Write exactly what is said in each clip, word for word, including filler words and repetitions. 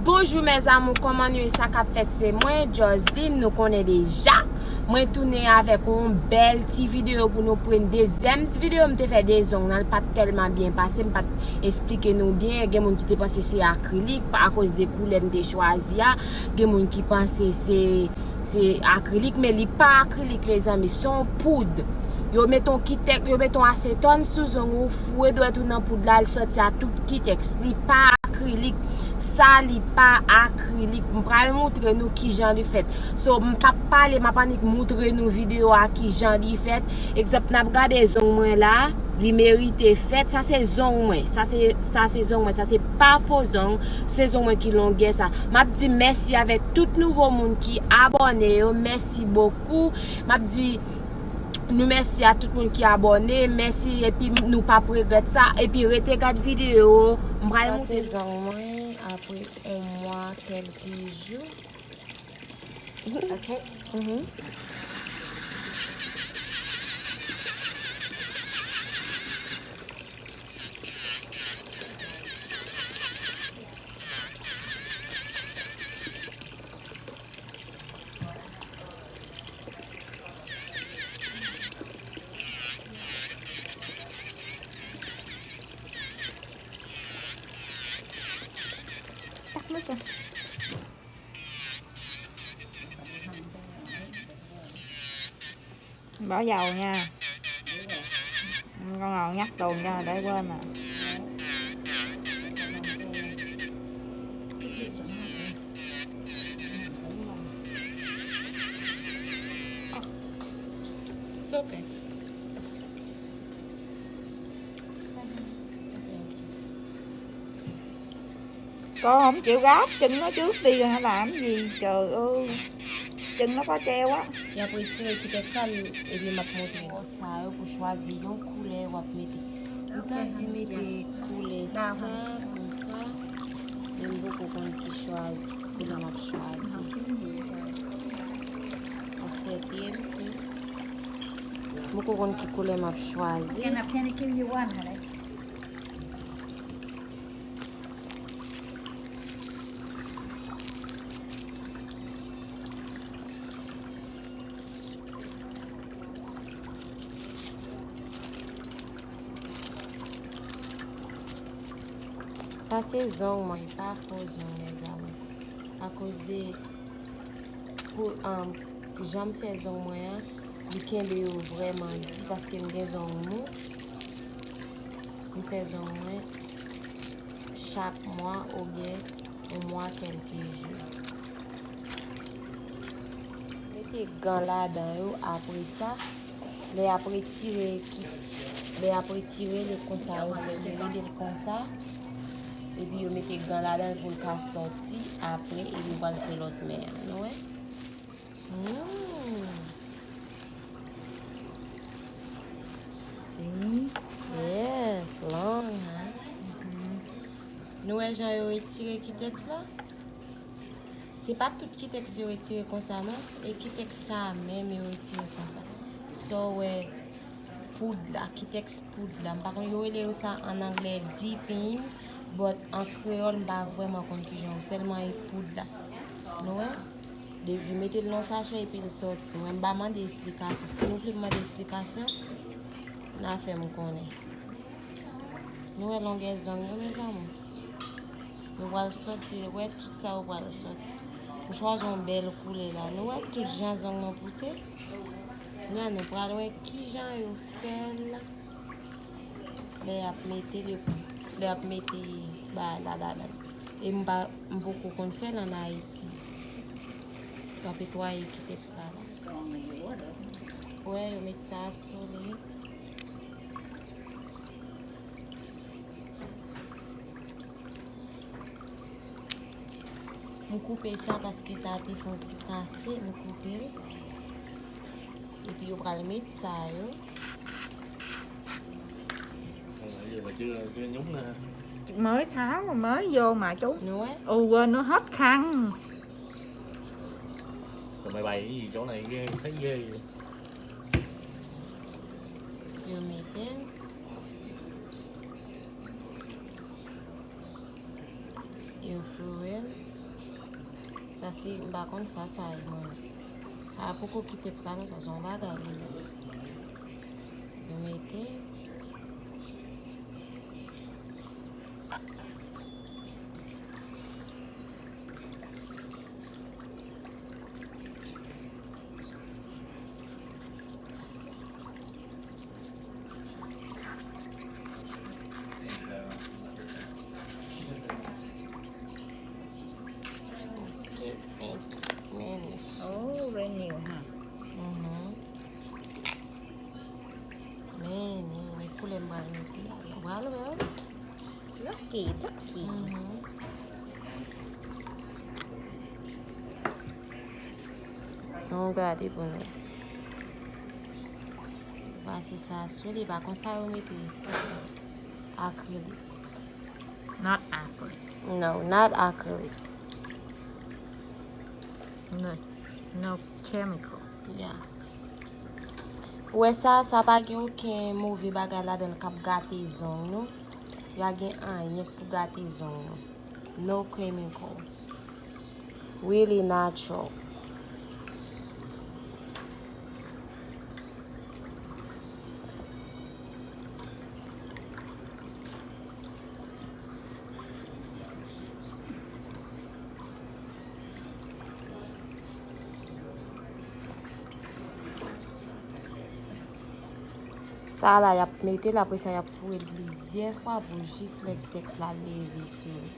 Bonjou mes amours, kòman nou ye? Sa k ap fèt? Se mwen, Joseline, nou konnen deja. Mwen tounen avèk yon bèl ti videyo pou nou pran dezyèm ti videyo m te fè de zong nan, l pa t tèlman byen pase, m pa t esplike nou byen. Gen moun ki te panse se akrilik akoz de koulè m te chwazi a. Gen moun ki panse se se akrilik, men li pa akrilik, mezanmi, se yon poud. Yo met yon kitèks, yo met yon asetòn sou zong ou, foure dwèt ou nan poud la, li sòti a tout kitèks. Li pa akrilik, sa li pa akrilik. M pral moutre nou kijan li fèt. So, m p ap pale, m ap annik moutre nou videyo a kijan li fèt. Egzanp, n ap gade zong mwen la, li merite fèt. Sa se zong mwen, sa se, sa se zong mwen, sa se pa fo zong, se zong mwen ki longè sa. M ap di mèsi avèk tout nouvo moun ki abòne yo, mèsi bokou. M ap di nou mèsi a tout moun ki abòne, mèsi, epi nou p ap regrèt sa, epi rete gad videyo, m pral Sa se moutre zong mwen apre yon mwa, kèlke jou. Ok. Mhm. Ba yaw nya. Nga yaw nya tong nya dai gwa na. It's okay. Kòm te w ap teng nan te w fè yon la m ye ito o. Teng nan pa te w a. Y ap retire ti tèks la, epi m ap montre. Sa yo pou chwazi yon koulè w ap mete. Ou ta anvi mete koulè sa, konsa. Men m poko konn ki chwazi, koulè m ap chwazi. M ap fè pye m tou. M poko konn ki koulè m ap chwazi. Can I, can I give you one, honey? Sa se zong mwen, e pa fo zong, mezanmi. Akoz de, pou, um, jan m fè zong mwen an, li kenbe yo vrèman di paske m gen zong mou. M fè zong mwen chak mwa oubyen yon mwa kèlke jou. Mete gan ladan yo apre sa. Lè y ap retire ki, lè y ap retire l konsa, yo fè yo rele l konsa. Epi yo mete gan ladan l pou l ka sòti apre, epi yo pral fè lòt men an. Nou wè? Mm. Si. Yes, long, hein? Mhm. Nou wè jan yo retire kitèks la? Se pa tout kitèks yo retire konsa non. E kitèks sa a menm yo retire konsa. Sa w wè poud la, kitèks poud la. M pa konn, yo rele yo sa an anglè dipping, but an kreyòl m pa vrèman konn kijan yo, sèlman e poud la. Nou wè? De, yo mete l nan sachè epi l sòti. Mwen m pa mande esplikasyon. Si nou vle m mande esplikasyon, n a fè m konnen. Nou wè longè zong yo, mezanmi? Yo pral sòti, wè tout sa yo pral sòti. M chwazi yon bèl koulè la. Nou wè tout jan zong mwen pouse? Kounye a nou pral wè kijan yo fè l. Lè y ap mete le, lè y ap mete bagay la ladan l. E m pa, m poko konn fè l ann Ayiti. W ap netwaye kitèks la la. Wè, yo met sa sou li. M koupe sa paske sa te fè yon ti kase, m koupe l. Epi yo pral met sa yo. Mwen sa, mwen yo, mwen yo. Nou wè? Ou wè nou hap kang. Yo mete l. Yo foure l. Sa se, m pa konn sa sa ye, mwen. Sa a poko ki tèks la, non, sa se yon bagay li ye. Nou mete. Ki men, men. Oh, brand new, huh? Mhm. Men, men, men koulè m pral mete a. Ou pral wè, wi. Lucky, lucky. Mhm. Nou gade pou nou. Pase sa sou li, pa konsa yo mete akrilik. Not acrylic. No, not acrylic. No, no chemical. Yeah. Ou wè sa, sa pa gen okenn move bagay ladan l k ap gate zong nou. Y a gen anyen k pou gate zong nou. No chemical. Really natural. Sa la, y ap mete l, apre sa, y ap foure l plizyè fwa pou jis lè tèks la leve sou li.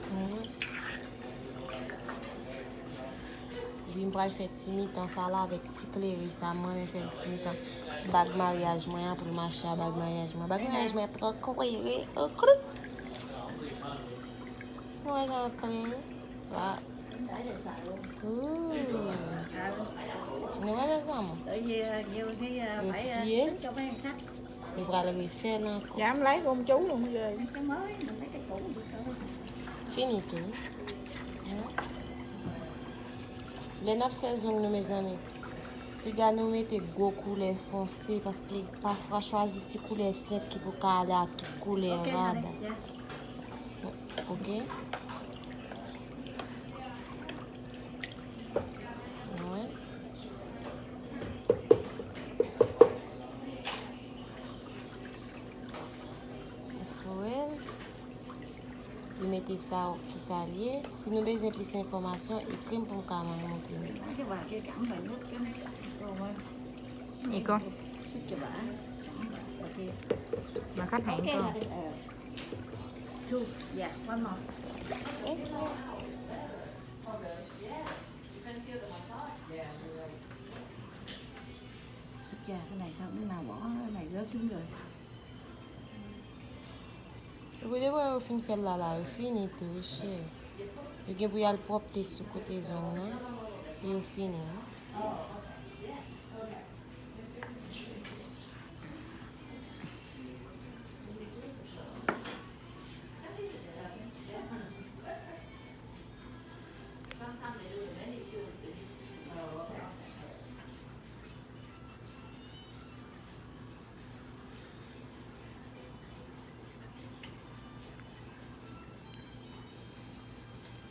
Mhm. Epi m pral fè ti mitan sa la avèk ti klere sa. Mwen renmen fè ti mitan bag maryaj mwen an pou l mache a bag maryaj mwen. Bag maryaj mwen ap trò klere. Oklou. Nou wè jan l klere. Wa. Ooh. Nou wè, mezanmi? Yo siye. Nou pral refè l ankò. Fini tou. Lè n ap fè zong nou, mezanmi, piga nou mete gwo koulè fonse, paske pafwa chwazi ti koulè senp ki pou ka ale ak tout koulè rad. Ok? Mwen. Foure l. Li mete sa ki sa l ye. Si nou bezwen plis enfòmasyon, ekri m pou m ka montre nou. Iko. Makata iko. Two. Yeah, one more. Thank you. Epi depi yo fin fè l la, la, yo fini tou, wi, cheri. Yo gen pou y al pwòpte sou kote zong nan, men yo fini, wi.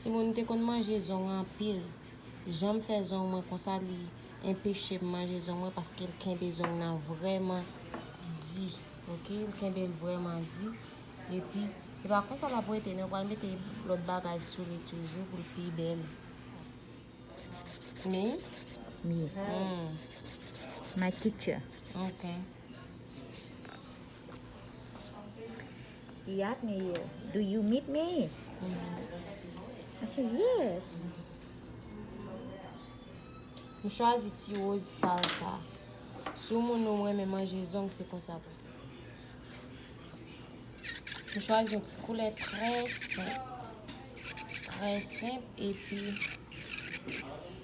Timoun, m te konn manje zong anpil. Jan m fè zong mwen konsa, li enpeche m manje zong mwen paske l kenbe zong nan vrèman di. Ok, l kenbe l vrèman di. Epi, se pa konsa l ap rete, non, pral mete lòt bagay sou li toujou pou l pi bèl. Me? Me. Mm. My teacher. Ok. She asked me, "Do you meet me?" Mm-hmm. I said, "Yes." M chwazi ti woz pal sa. Si w moun ou renmen manje zong, se konsa pou fè. M chwazi yon ti koulè trè senp. Trè senp, epi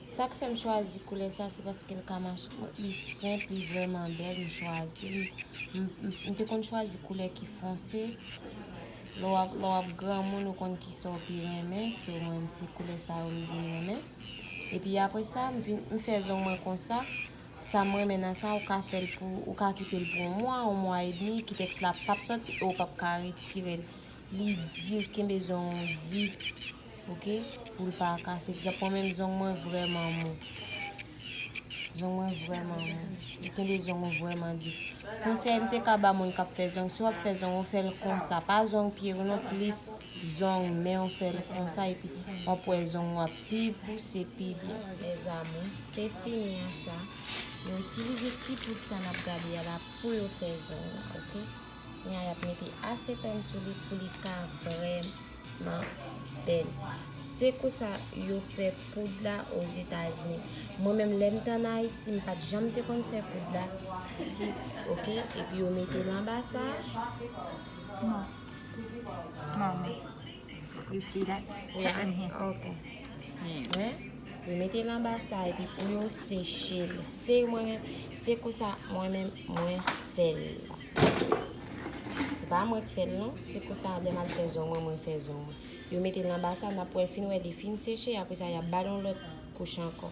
sa k fè m chwazi koulè sa, se paske l ka mache, li senp, li vrèman bèl, m chwazi li. M, m, m te konn chwazi koulè ki fonse. Lè w ap, lè w ap granmoun, ou konn kisa w pi renmen, so mwen, se koulè sa yo m vin renmen. Epi apre sa, m vin, m fè zong mwen konsa. Sa m renmen nan sa, ou ka fè l pou, ou ka kite l pou yon mwa, yon mwa edmi, kitèks la p ap sòti e ou p ap ka retire l. Li di, kenbe zong ou di, oke, pou l pa kase. Egzanp, mwen menm zong mwen vrèman mou. Zong mwen vrèman mou. Li kenbe zong ou vrèman di. Konsèy m te ka ba moun k ap fè zong, si w ap fè zong ou fè l konsa, pa zong pye ou non, plis zong men ou fè l konsa, epi w ap wè zong ou ap pi pouse, pi byen. Mes amours, se fini an sa. Yo itilize ti poud sa n ap gade a la pou yo fè zong yo, oke? Kounye a, y ap mete asetòn sou li pou li ka vrèman bèl. Se konsa yo fè poud la Ozetazini. Mwen menm, lè m te ann Ayiti, m pa t janm te konn fè poud la. Si, oke? Epi yo mete l anba sa. Mama. You see that? Yeah. Tap in here. Ok. Yeah. Wen, yo mete l anba sa epi pou yo seche l. Se mwen menm, se konsa mwen menm mwen fè l. Se pa mwen k fè l non, se konsa lè m al fè zong mwen, mwen fè zong mwen. Yo mete l anba sa, n ap wè fin wè li fin seche, apre sa y ap ba l yon lòt kouch ankò.